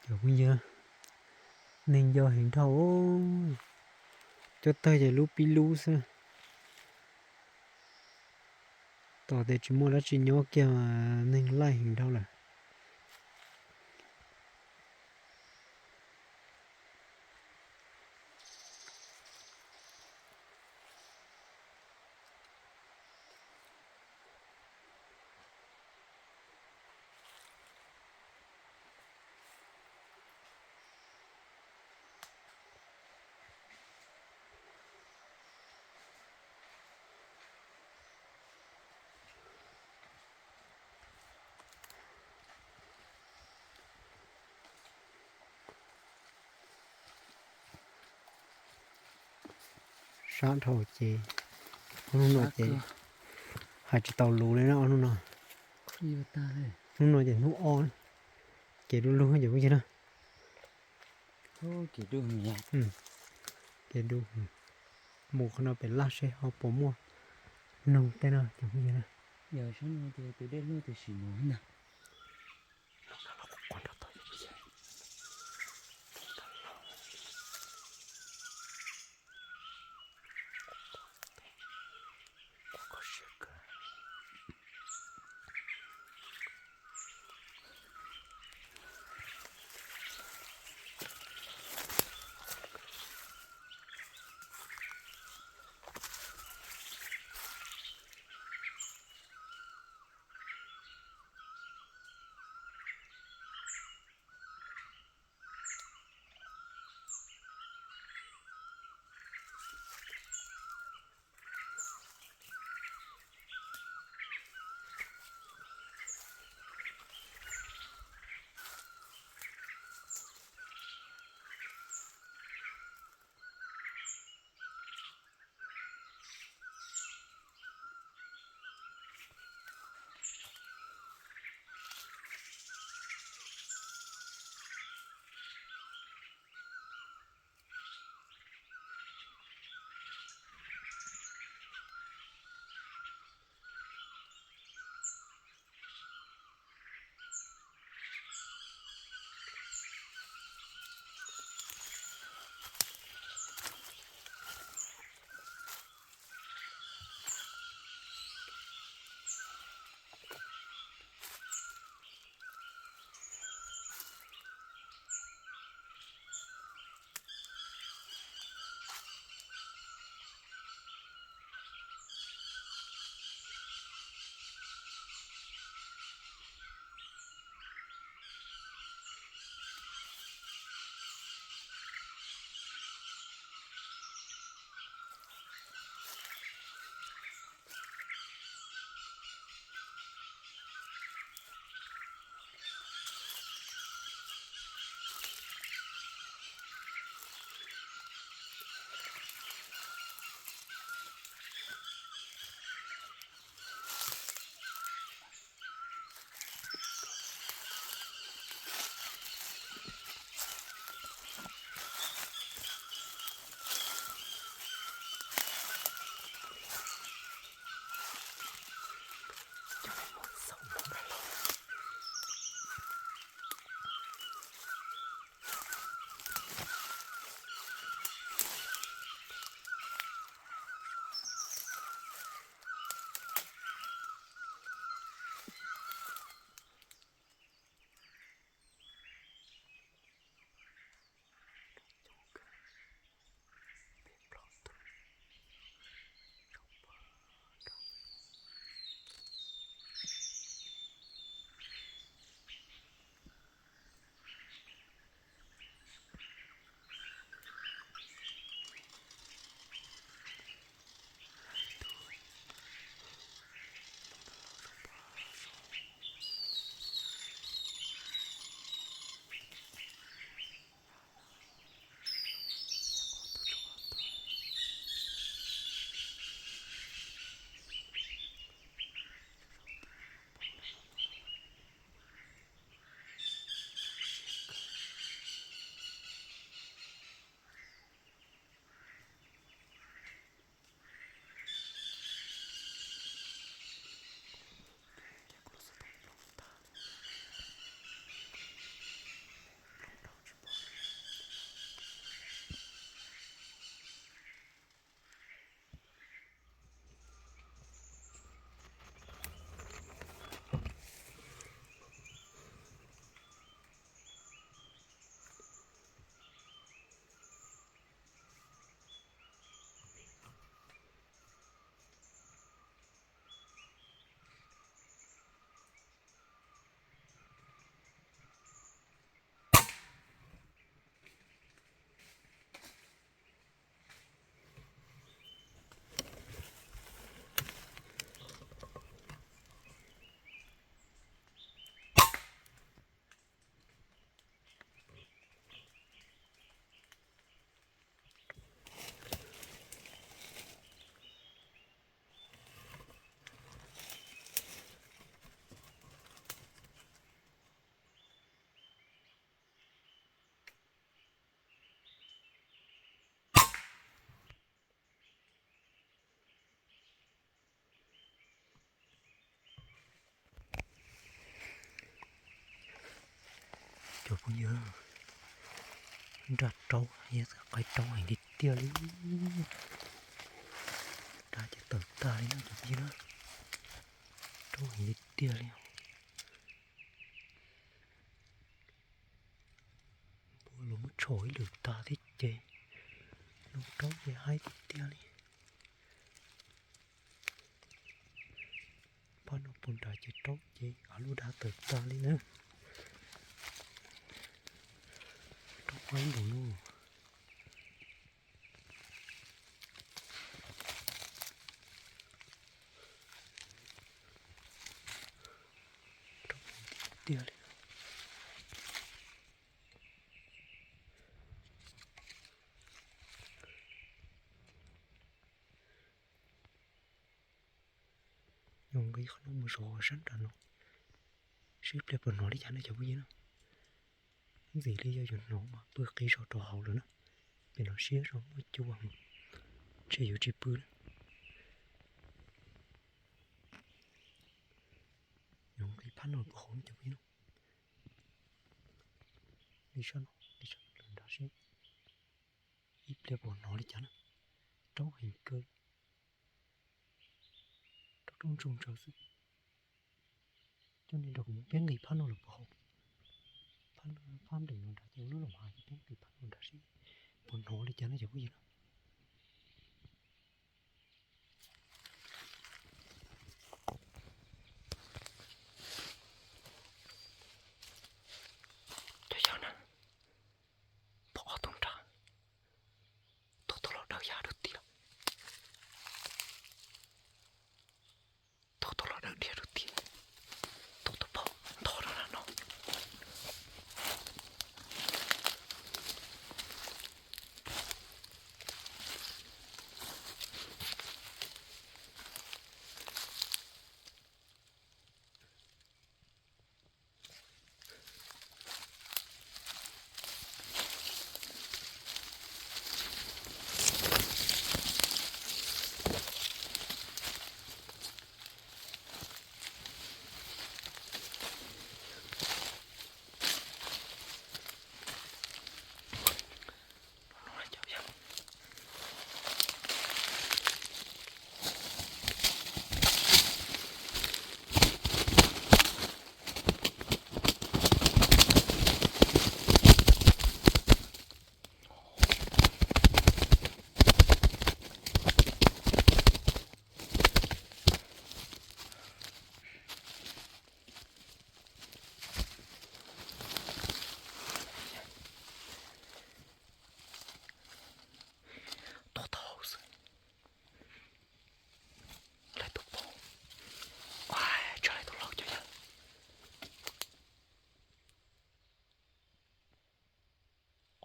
Cov phooj ywg, neeg yog heev dhau, cuab tawg ces lub pib lub xwb. Tos tias tsis muaj dab tsi nyob kiag mas neeg laij heev dhau lawm. Sab dhau ces, ob hnub no ces hais tsis tau lus li na ob hnub no. Hnub no ces hnub ob, kev du lug ces phooj ywg na. Kev du, mus qhov no pem laj seb ho puas muaj noog tej no ces phooj ywg na. Cov phooj ywg, nraj raub, yog qaib raub heev tiag tiag li. Nraj ces tawm tag li no cov phooj ywg na. Raub heev tiag tiag li. Npua los muab tshom ib lwm tag thiab ces no raub ces haib tiag tiag li. Phab no puag nrad ces raub ces av lub dab tawm tag li na. Raub qab npaum no. Raub tiag li. Yuav nqis qhov no mus zov sab nram no, seb ib pliag puas hnov li cas na cov phooj ywg na. Ntxim li yog yuav hnov mas pw qis zog rau hauv lawm na. Pem no siab zog muaj cua, ntshe yuav tsis pw na. Yuav nqis phab no puas hauv cov phooj ywg na. Nqis sab no, nqis sab no lawm nrad seb ib pliag puas hnov li cas na. Raub heev kawg. Raub raub ntsoog tsawv xwb. Coj nej nrog kuv mus peb nqis phab no los puas hauv. Phab, phab nream no nrad ces ua lub los hav ces peb nqis phab no nrad seb puas hnov li cas no cov phooj ywg na. Cov yawg na, pom ob tug nrag, tus tus los dawb yaj rau tim lawm. Tus tus los dawb dhia rau tim, tus tus phom ntho rau no. Tuaj tau xwb. Lawv tus pom. Ua, tsam lawv tus laus cov yawg.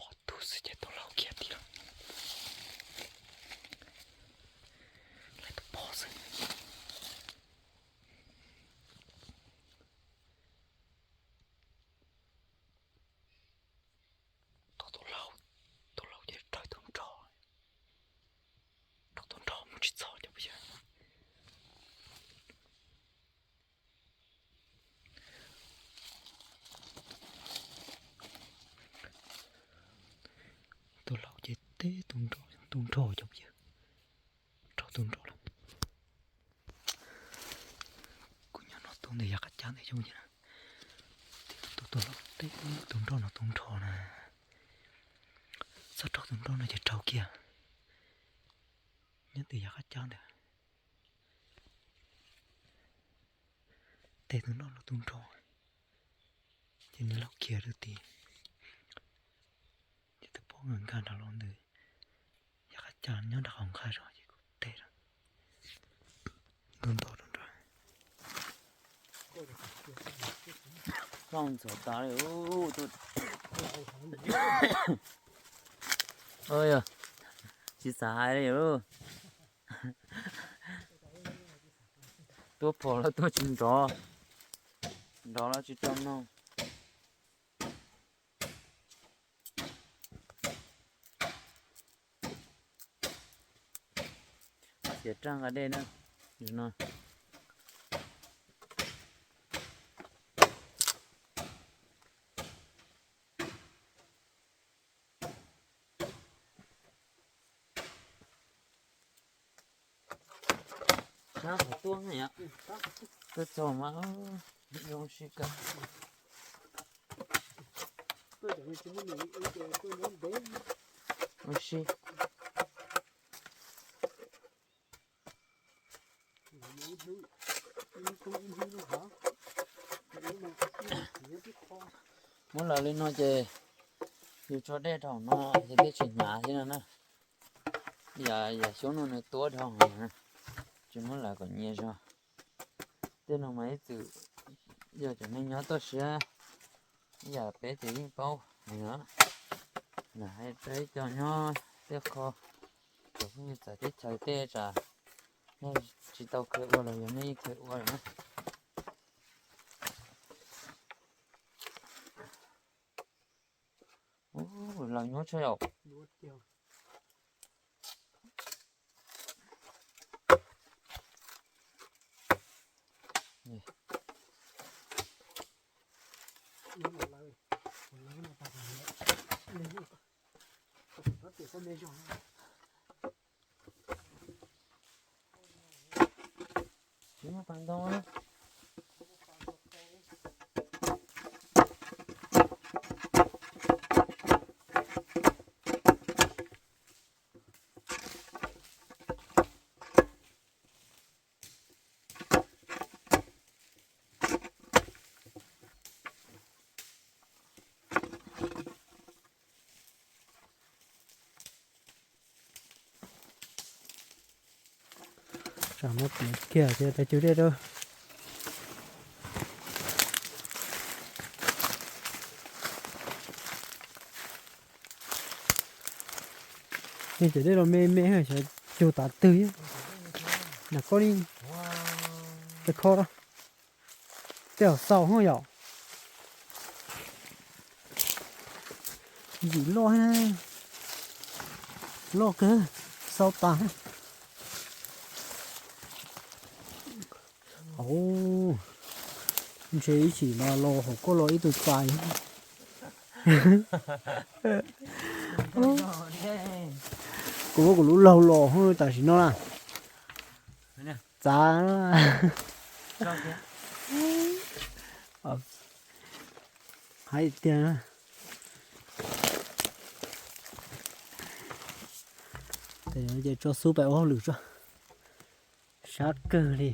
Ob tug xwb ces tus laus kiag tim lawm. Lawv tus pom xwb. Tus, tus laus, tus laus ces raug tus nrog, raug tus nrog mus tsis txog cov phooj ywg. Tus laus ces teb tus nrog, tus nrog cov phooj ywg, raug tus nrog lawm. Kuv nyob no tus ntawm yav qab cab ntawd cov phooj ywg na. Tus, tus laus teb tus nrog no tus nrog na. Txog raug tus nrog no ces raug kiag. Nyob ntawm yav qab cab ntawd. Teb tus nrog no tus nrog. Ces nws laus kiag rau tid. Ces tus pog nkag nkag nrad los ntawd, yav qab cab nyob nram qhov nqha zog ces kuv teb rau. Nto nto rau nrad. Phooj ntxuav tas li. Tsis xav hais li. Tuaj pom los tuaj tsis nrov, nrov los tsis tau mloog. Xiav raj nqa dej na, no. Tuaj, tuaj txog mas zoo si kawg. Ua si. Muab lawv li no ces yus tso dej rau hauv no ces dej tsis hnyav thiab no na. Yam xyoob no nws tuab dhau heev, tsis muab lawv kom nyias zog. Tej no mas ib txwm yog cov neeg nyob toj siab, ib yam peb ces yeej paub heev os. Lawv hais rau ib co nyob tej qho, cov phooj ywg txawv teb chaws tej tsam nej tsis tau khaws ua los yog nej yeej khaws ua lawm na. Ub, los nyuaj tshaj yom. Tsis muaj pas ntoo na. Tsam no piav kiag tias tau cug dej rau. Tej cov dej los me me xyov cug tav twg. Nram koj li, tej kho, tej hauv xaus hos yom. Ntxim loj, loj kawg, xau tas. Ntshe ib chim no los hauv koj los ib tug txais. Kuv muab kuv lub laug los tam sim no na. Txav. Hais tiag. Ces tso xub pais ua hauj lwm tso. Sab kawg li.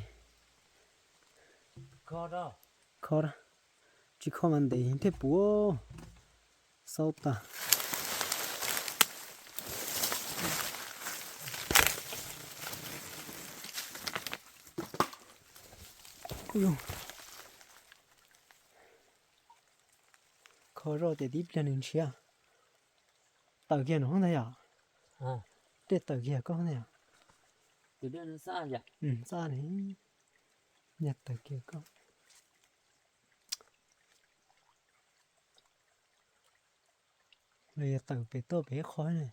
Kho, tsis kho mas ntev thiaj puv. Xau tas. Kho zoj ces tib pliag nws ntshiab. Tawm kiag no ntag yom. Dej tawm kiag koj ntag yom. Xaj li, yog tawm kiag koj. Los yog tawm pem toj pem qhov ne.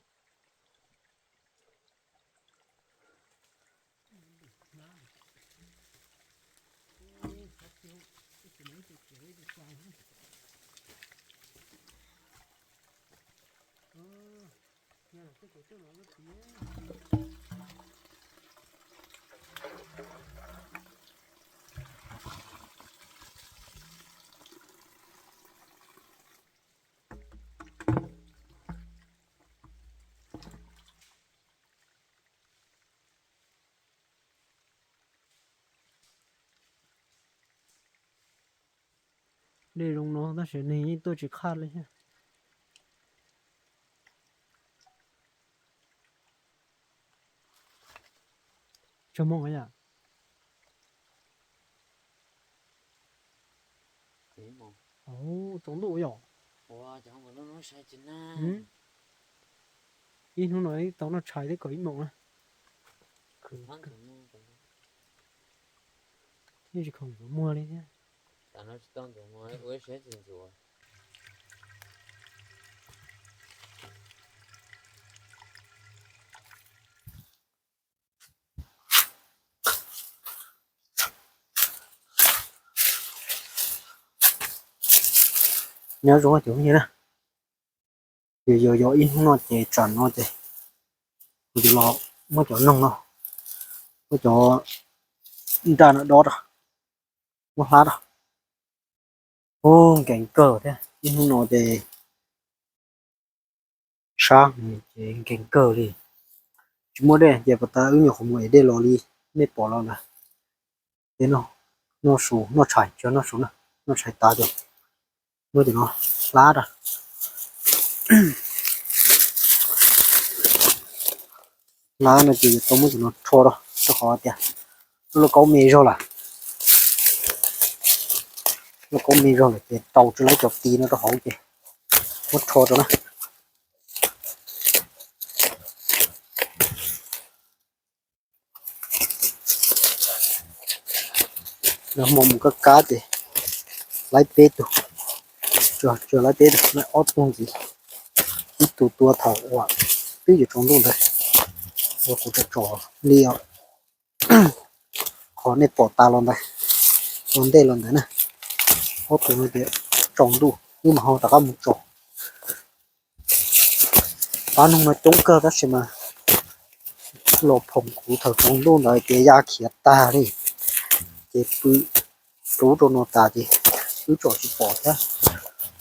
Dej zoo no tab sis neeg yeej tuaj tsis qhaj li thiab. Tsawg moos yom? Tsaus ntuj yom. Ib hnub no tau noj tshais thiab kaum ib moos na. Yeej tsis khoom ntxuav muag li thiab. Nyob zoo cov phooj ywg na, yog yog ib hnub no ces tsam no ces kuv yuav los muab cov noog no, muab cov Nraj no dob rau, muab hlab rau. Ub, nkees kawg thiab, ib hnub no ces sab ces nkees kawg li. Tsis muaj dej ces pas tas wb nyuam qhuav mus ev dej los li nej pom los ntawd. Ces noj su, noj tshais, tsis noj su na, noj tshais tas ces muab cov no hlab rau. Hlab no ces yuav tau muab cov no rho rau, rau qhov tias lub lauj kaub me zog lawm. Lub lauj kaub me zog lawm ces rau tsis laib cov tis no rau hauv ces muab rho rau na. Nag hmo mus kab kab ces laib peb tug, tsuas laib peb tug, laib ob tug ntxiv. Ib tug tua thaum uas twb yuav tsaus ntuj ntawd, uas kuv tsom tsom li os. Qhov nej pom tas los ntawd, ua ntej los ntawd na, ob tug no ces tsaus ntuj wb mam ho rov qab mus tsom. Pab noog no coob kawg tab sis mas los phoom kuv thaum tsaus ntuj ntawd ces ya khiav tag li, ces pw rub rau no tas ces wb tsom tsis pom thiab.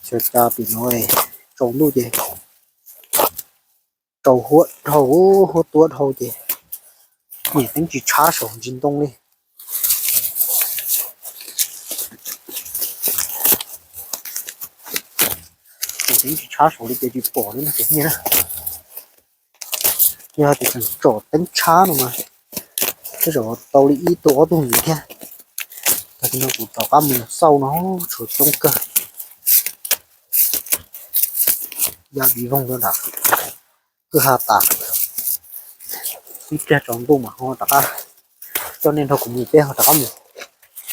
Xyov cas pem no tsaus ntuj ces rau huab dhau, huab tuab dhau ces niam teeb tsis tshab saum ntsis ntoo li. Niam teeb tsis tshab saum li ces tsis pom li no ces nyiaj na. Yog tias tseem tsom teeb tshab no mas tej zaum tau li ib tug ob tug ntxiv thiab. Tam sim no kuv rov qab mus xauj no tshuav coob kawg. Ya viv voog rau nram kwj ha tas. Ib pliag tsaus ntuj mas ho rov qab coj nej nrog kuv mus, peb ho rov qab mus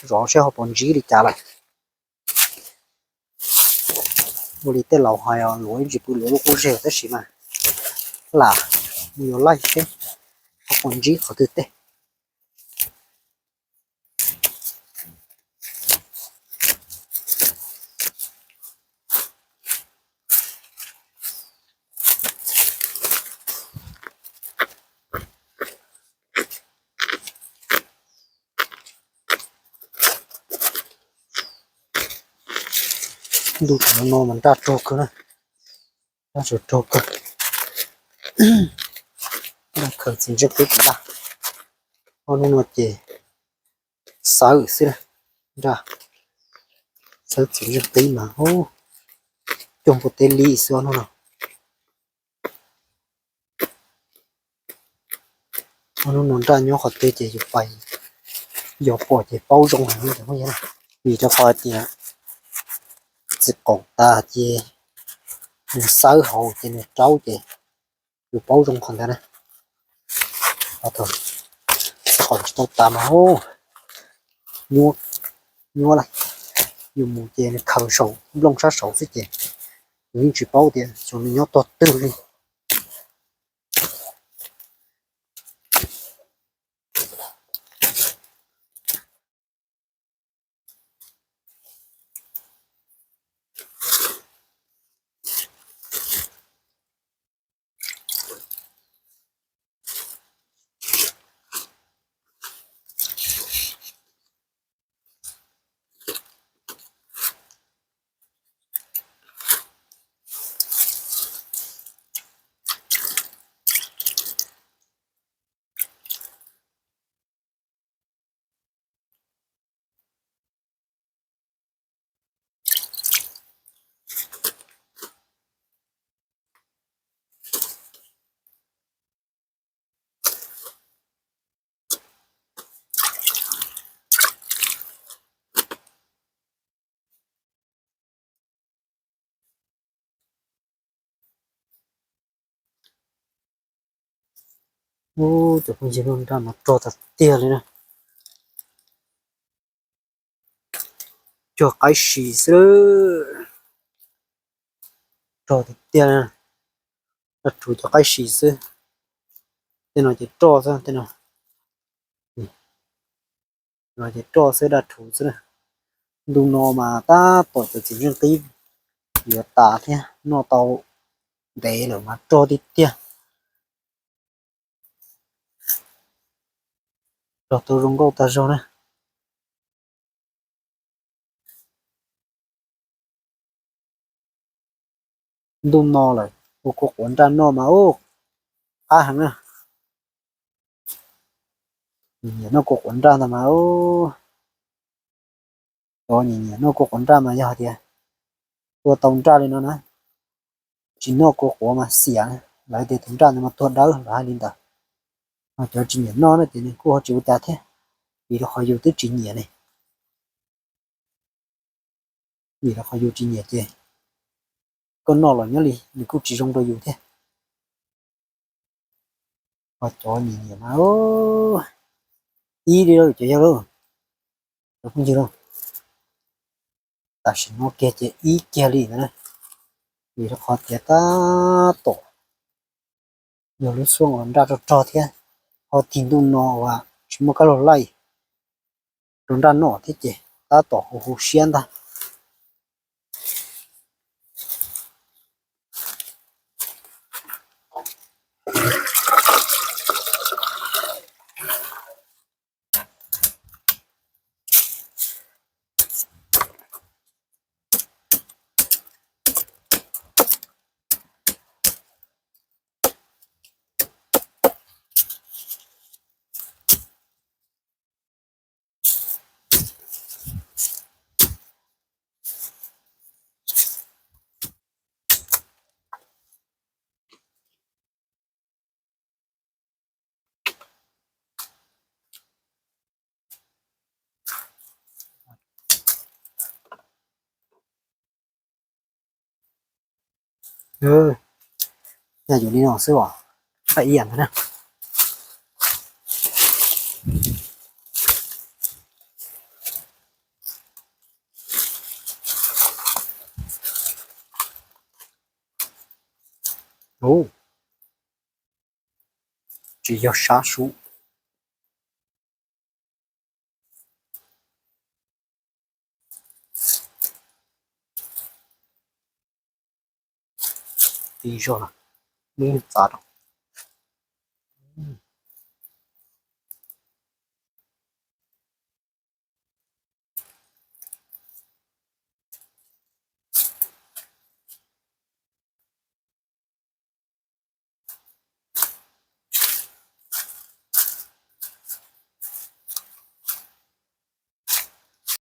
zov seb ho puas ntsib li cas lawm. Ua li tej laus hais os, luav ib ntsis pw luav lub qub zej tab sis mas lam mus yuav laij seb ho puas ntsib qhov twg tej. Ntuj thaum no mas nraj rog kawg na, nraj tsuas rog kawg. Nraj khaws txiv ntsej qib tim laj, ob hnub no ces xawb xwb, nraj xawb txiv ntsej qib mas hu, cuag npua teb li xwb ob hnub no. Ob hnub no nraj nyob qhov twg ces yus pais yog pom ces paub zoo heev. Vim rau qhov tias txiv qaum tas ces nws xawb hauv ces nws raub ces yus paub zoo qhov ntawd na. Thaum txiv qaum tsis tau tas mas nyuab, nyuab lawm, yus mus ces nws khaws saum nplooj sab saud xwb ces yus yeej tsis paub tias xyov nws nyob tog twg li. Ub, cov phooj ywg, nraj no rog tiag tiag li na. Cog qaib si xwb, rog tiag tiag, rog rhuv cov qaib si xwb. Tej no ces roj xwb, tej no ces roj xwb, daj rhuv xwb. Ntu no mas tab tom cov txiv ntsej qib yuav tas thiab, noj tau ntev lawm mas rog tiag tiag. Rog tau zoo nkauj tag zog na. Ntuj no lawm, ua kua quav nraj noj mas ub, qab heev na. Nyiam noj kua quav nraj ntag mas ub. Cov nyiam nyiam noj kua quav nraj mas yog tias tua tau nraj li no na, tsis noj kua quav mas xiam, lawv tias tus nraj ntawd mas tuag dawb, lawv hais li ntawd. Ho cov tsis nyiam noj na ces nws kuj ho tsis ua cas thiab, vim rau qhov yus twb tsis nyiam ne. Vim rau qhov yus tsis nyiam ces koj noj los nyob li nws kuj tsis zoo rau yus thiab. Ho cov nyiam nyiam mas ib li lauj, cov yog lauj, cov phooj ywg lauj, tam sim no kiag ces ib kiag li ntawd na, vim rau qhov tias tab tom yog lub xyoo uas nraj rog rog thiab, ho tig ntuj no uas tsis muaj kab laug laij rau nraj noj thiab ces tab tom huv huv siab ntag. Yog yuav li no xwb os, pab ib yam ntag na. Tsis yog sab sub. Tib zog no, muab txav rau.